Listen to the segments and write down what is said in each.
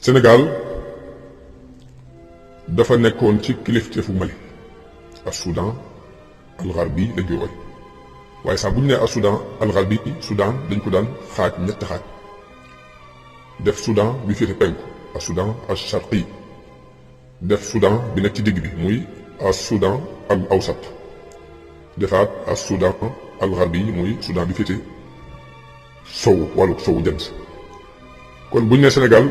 Sénégal dafa nekkoon ci kilifteefu Mali ak Soudan al-Gharbi lañ koy woy waaye sax bu ñu nee ak Soudan al-Gharbi Soudan dañ ko daan xaaj ñetti xaaj def Soudan bi féete penku ak Soudan al-Sharqi def Soudan bi nekk ci digg bi muy ak Soudan al-Awsat defaat ak Soudan al-Gharbi muy Soudan bi féete sowu wàllu sowu jant kon bu ñu nee Sénégal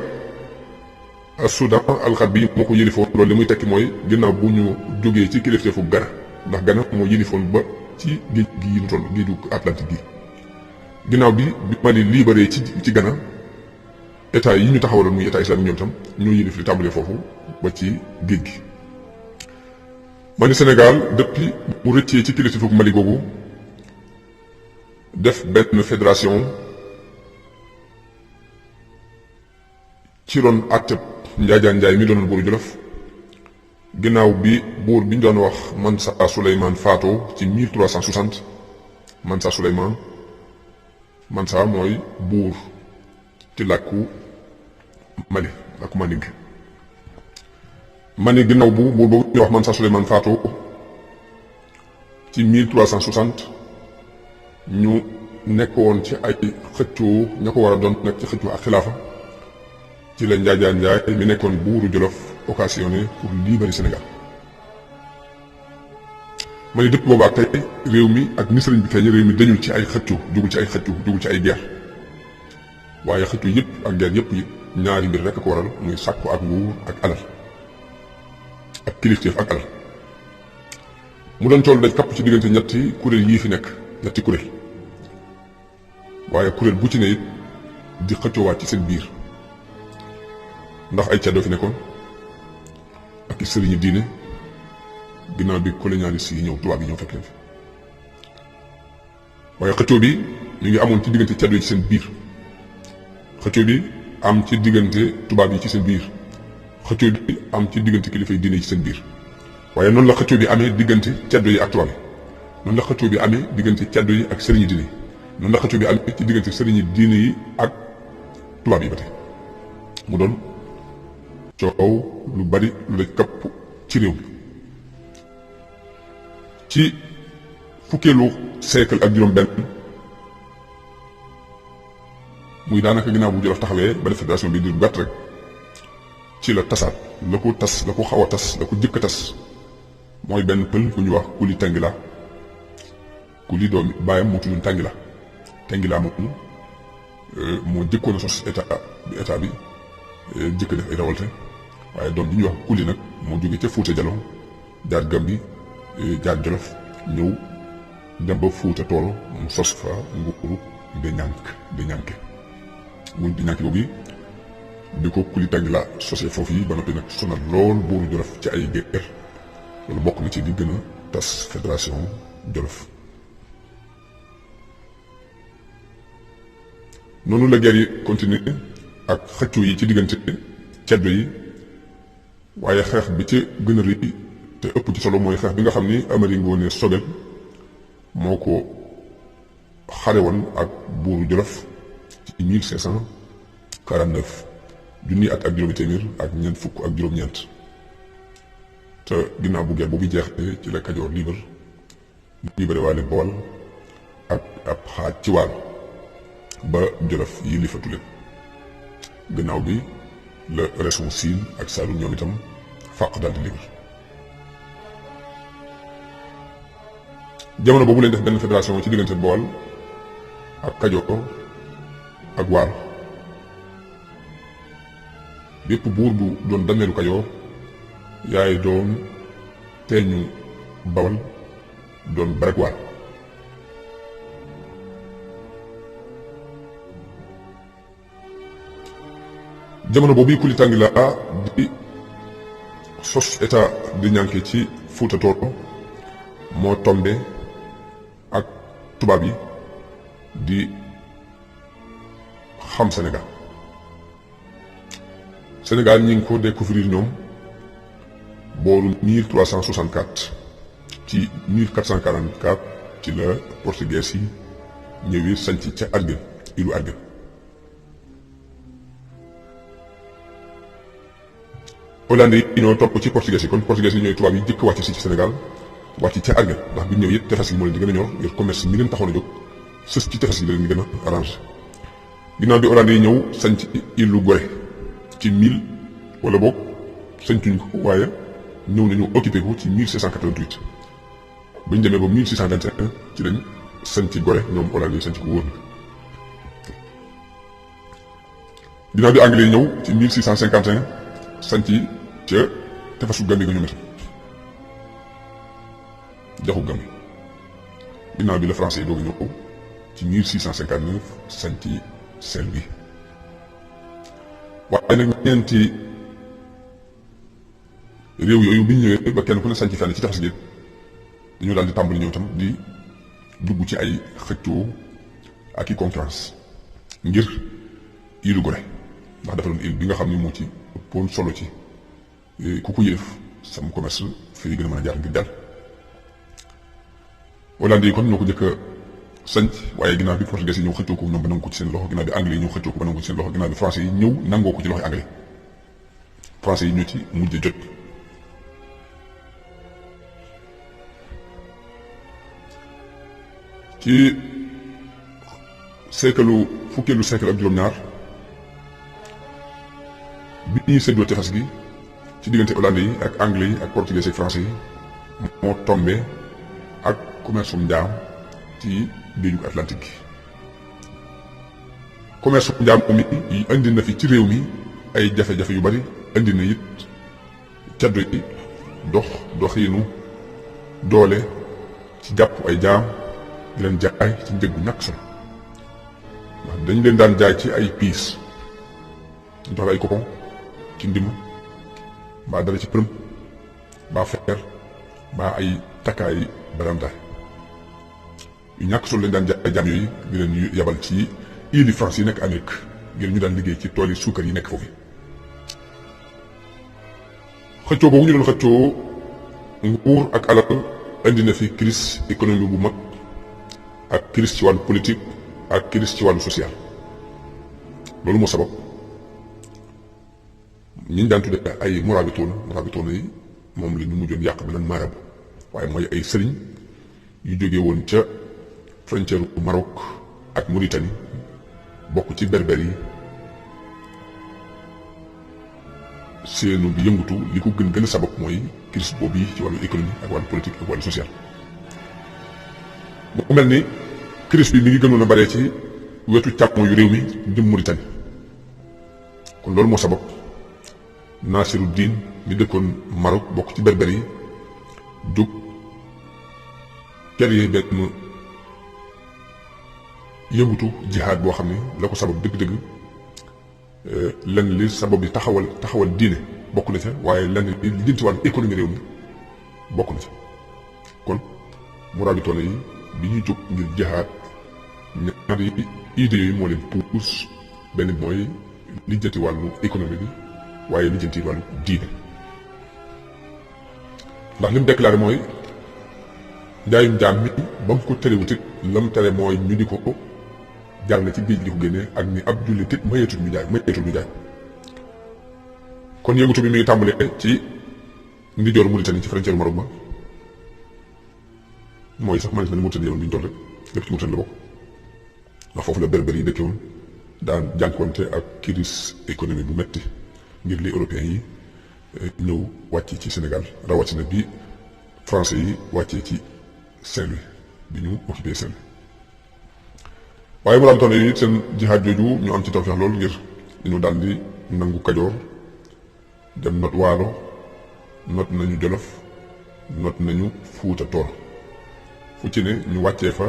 ak Soudan al-Gharbi moo ko yëlifoon loolu li muy tekki mooy ginnaaw bu ñu jógee ci kilifteefu Ghana ndax Ghana moo yëlifoon ba ci géej gi ñu toll géeju Atlantique gi ginnaaw bi Mali libéré ci Ghana état yi ñu taxawaloon muy état islamique ñoom itam ñoo yëlif li tàmbalee foofu ba ci géej gi. ma ni Sénégal depuis mu rëccee ci kilifteefu Mali googu def benn fédération ci ron àtteb Njaajaan Njaay mi doonoon buuru Jolof ginnaaw bi buur bi ñu doon wax Mansa Souleymane faatoo ci 1360 Mansa Souleymane Mansa mooy buur ci làkku Mali làkku Manding Mali ginnaaw bu buur boobu ñu wax Mansa Souleymane faatoo ci 1360 ñu nekkoon ci ay xëccoo ña ko war a doon nekk ci xëccoo ak xilaafa ci la Njaajaan Njaay mi nekkoon buuru Jolof occasionné pour libérer Sénégal ma ni dëpp boobu ak tey réew mi ak ni sëriñ bi feeñe réew mi dañul ci ay xëccoo jugul ci ay xëccoo jugul ci ay guerre waaye xëccoo yëpp ak guerre yëpp yi ñaari mbir rekk ko waral muy sàkku ak nguur ak alal ak kilifteef ak alal mu doon toll daj kapp ci diggante ñetti kuréel yii fi nekk ñetti kuréel waaye kuréel bu ci ne it di xëccoowaat ci seen biir ndax ay caddoo fi nekkoon ak i sëriñi diine ginnaaw bi colonialiste yi ñëw tubaab yi ñëw fekk leen fi waaye xëccoo bi ñu ngi amoon ci diggante caddoo yi ci seen biir xëccoo bi am ci diggante tubaab yi ci seen biir xëccoo bi am ci diggante kilifa yi diine yi ci seen biir waaye noonu la xëccoo bi amee diggante caddoo yi ak tubaab yi noonu la xëccoo bi amee diggante caddoo yi ak sëriñi diine yi noonu la xëccoo bi amee ci diggante sëriñi diine yi ak tubaab yi ba tey mu doon coow lu bari lu la kapp ci réew mi ci fukkeelu siècle ak juróom benn muy daanaka ginnaaw bu Jolof taxawee ba def fédération bi diir bu gàtt rek ci la tasaat la ko tas la ko xaw a tas la ko jëkk a tas mooy benn pël ku ñu wax Kuli Tangila Kuli doomi baayam moo tuddoon Tangila Tangila moom moo jëkkoon a sos état bi jëkk def ay révolte waaye doom bi ñuy wax Kuli nag moo jóge ca Fuuta Jalon jaar Gambi jaar Jolof ñëw dem ba Fuuta Toolo mu sos fa nguuru Deñanke nguuru Deñanke boobu bi ko Kuli Tangila sosee foofu yi ba noppi nag sonal lool buuru Jolof ci ay guerre loolu bokk na ci di gën a tas fédération Jolof noonu la guerre yi continuer ak xëccoo yi ci diggante ceddo yi waaye xeex bi ci gën a rëy te ëpp ci solo mooy xeex bi nga xam ni Amari Ngoone Sobel moo ko xare woon ak buuru Jolof ci 1549 junni at ak juróomi téeméer ak ñeent fukk ak juróom-ñeent te ginnaaw bu guerre boobu jeexee ci la Kajoor libéré waale Bawol ak ab xaaj ci Waalo ba Jolof yi li fatu leen gannaaw bi la région Siin ak Saalum ñoom itam fàq daal di libre jamono boobu leen def benn fédération ci diggante Bawol ak Kajoor ak Waalo bépp buur bu doon dameelu Kajoor yaay doon teeñu Bawol doon barek Waalo jamono boobu Kuli Tangila di sos état di ñànke ci Fuuta Toolo moo tombe ak tubaab yi di xam Sénégal ñi ngi ko découvrir ñoom booru 1364 ci 1444 ci la portugais yi ñëwee sanc ca Arguin ilu Arguin Hollandais yi ñoo topp ci portugais yi kon portugais yi ñooy tubaab yi jëkk wàcc si ci Sénégal wàcc ca Argel ndax bi ñu ñëw it tefes gi moo leen di gën a ñor ngir commerce mi leen taxoon a jóg sës ci tefes gi la leen gën a arrangé. ginnaaw bi Hollandais yi ñëw sañ ci île Gorée ci 1000 wala boog sañtuñ ko waaye ñëw nañu occupé ko ci 1788 ba ñu demee ba 1621 ci lañ sañ ci Gorée ñoom Hollandais yi sañ ci ko wóor na. ginnaaw bi anglais yi ñëw ci 1651 sañ ci ca tefesu Gambie nga ñu met jaxu Gambie. ginnaaw bi la français yi doog a ñëw ci 1659 sañ ci Saint-Louis. waaye nag ñeenti réew yooyu bi ñu ñëwee ba kenn ku ne sañ ci fenn ci tefes gi dañoo daal di tàmbali ñëw tam di dugg ci ay xëccoo ak i concurrence ngir île Gorée ndax dafa doon île bi nga xam ni moo ci ëppoon solo ci ku ko yëf sam commerce fii gën a mën a jaar ngir dal. Hollandais yi kon ñoo ko jëkk a sanc waaye ginnaaw bi portugais yi ñëw xëccoo ko ñoom ba nangu ko ci seen loxo ginnaaw bi anglais yi ñëw xëccoo ko ba nangu ko ci seen loxo ginnaaw bi français yi ñëw nangoo ko ci loxo anglais français yi ñoo ci mujj jot. ci fukkeelu siècle ak juróom-ñaar bi ñuy séddoo tefes gi ci diggante hollandais yi ak anglais yi ak portugais ak français yi moo tombé ak commerce njaam ci géeju Atlantique gi. commerce njaam mi indi na fi ci réew mi ay jafe-jafe yu bari indi na it caddo yi doxiinu doole ci jàpp ay jaam di leen jaay ci njëg bu ñàkk solo ndax dañ leen daan jaay ci ay piis ñu jox la ay coupon ci ndim mbaa dara ci përëm mbaa fer mbaa ay takkaay baramtaay yu ñàkk solo lañ daan jaay jaam yooyu di leen yabal ci île de France yi nekk Amérique ngir ñu daan liggéey ci tool yi suukar yi nekk foofu. xëccoo boobu ñu doon xëccoo nguur ak alal indi na fi crise économique bu mag ak crise ci wàllu politique ak crise ci wàllu social. loolu moo sabab ñi ñu daan tudde ay murabitoon yi moom la ñu mujjoon yàq bi lan maarabu waaye mooy ay sëriñ yu jógee woon ca frontière Maroc ak Mauritanie bokk ci berber yi seenu bi yëngutu li ko gën a sabab mooy crise boobu yi ci wàllu économie ak wàllu politique ak wàllu social. mu mel ni crise bi mi ngi gënoon a bare ci wetu càmmo yu réew mi jëm Mauritanie kon loolu moo sabab Nasiruddin mi dëkkoon Maroc bokk ci berber yi jóg créer benn yëngutu jihaad boo xam ne la ko sabab dëgg-dëgg lenn li sabab bi taxawal diine bokk na ca waaye lenn li jëm ci wàllu économie réew mi bokk na ca kon murabitoon yi bi ñuy jóg ngir jihaad ñaari idées yooyu moo leen puus benn bi mooy lijjanti wàllu économie bi waaye lijjanti wàllu diine ndax li mu déclaré mooy njaayum jaam mi ba mu ko terewut it la mu tere mooy ñu di ko jar na ci géej gi ko génnee ak ni ab jullit it mayeetul ñu jaay kon yëngutu bi mi ngi tàmbalee ci ndijoor Mauritanie ci frontière Maroc ba mooy sax man na ni Mauritanie yoon bi ñu toll rek lépp ci Mauritanie la bokk ndax foofu la berber yi dëkke woon daan jànkuwante ak crise économique bu metti ngir li européens yi ñëw wàcc ci Sénégal rawatina bi français yi wàccee ci Saint-Louis bi ñu occupé Saint-Louis waaye mu raamtoon yi seen jihaad jooju ñu am ci tawfeex loolu ngir ñu daal di nangu Kajoor dem not Waalo not nañu Jolof not nañu Fuuta Tooro fu ci ne ñu wàccee fa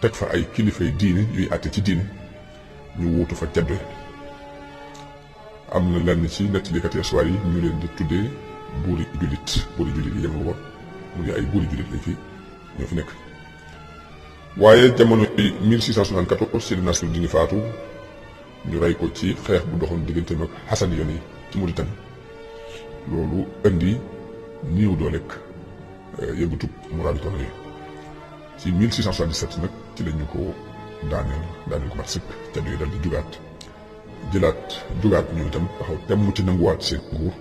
teg fa ay kilifay diine yuy àtte ci diine ñu wuutu fa caddo am na lenn ci nettalikat histoire yi ñu leen di tuddee buuri jullit yi yem ko mu ngi ay buuri jullit lañ fi ñoo fi nekk waaye jamono yi 1674 ci la Nasruddin faatu ñu rey ko ci xeex bu doxoon digganteem ak Hassaniyoon yi ci Mauritanie loolu indi niiw dooleeg yëngatu murabitoon yi ci 1677 nag ci la ñu ko daaneel ko mat sëkk ca duy dal di jugaat jëlaat jugaat ñu itam taxaw temm ci nanguwaat seen nguur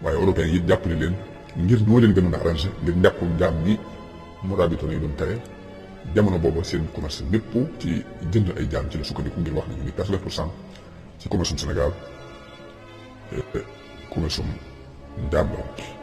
waaye européens yi jàppale leen ngir ñoo leen gënoon a arrangé ngir njàppum jaam ñi Mourabitoon yi doon tere jamono boobu seen commerce mépp ci jënd ay jaam ci la sukkandiku ngir wax nañu ni 80% ci commerce Sénégal commerce jaam la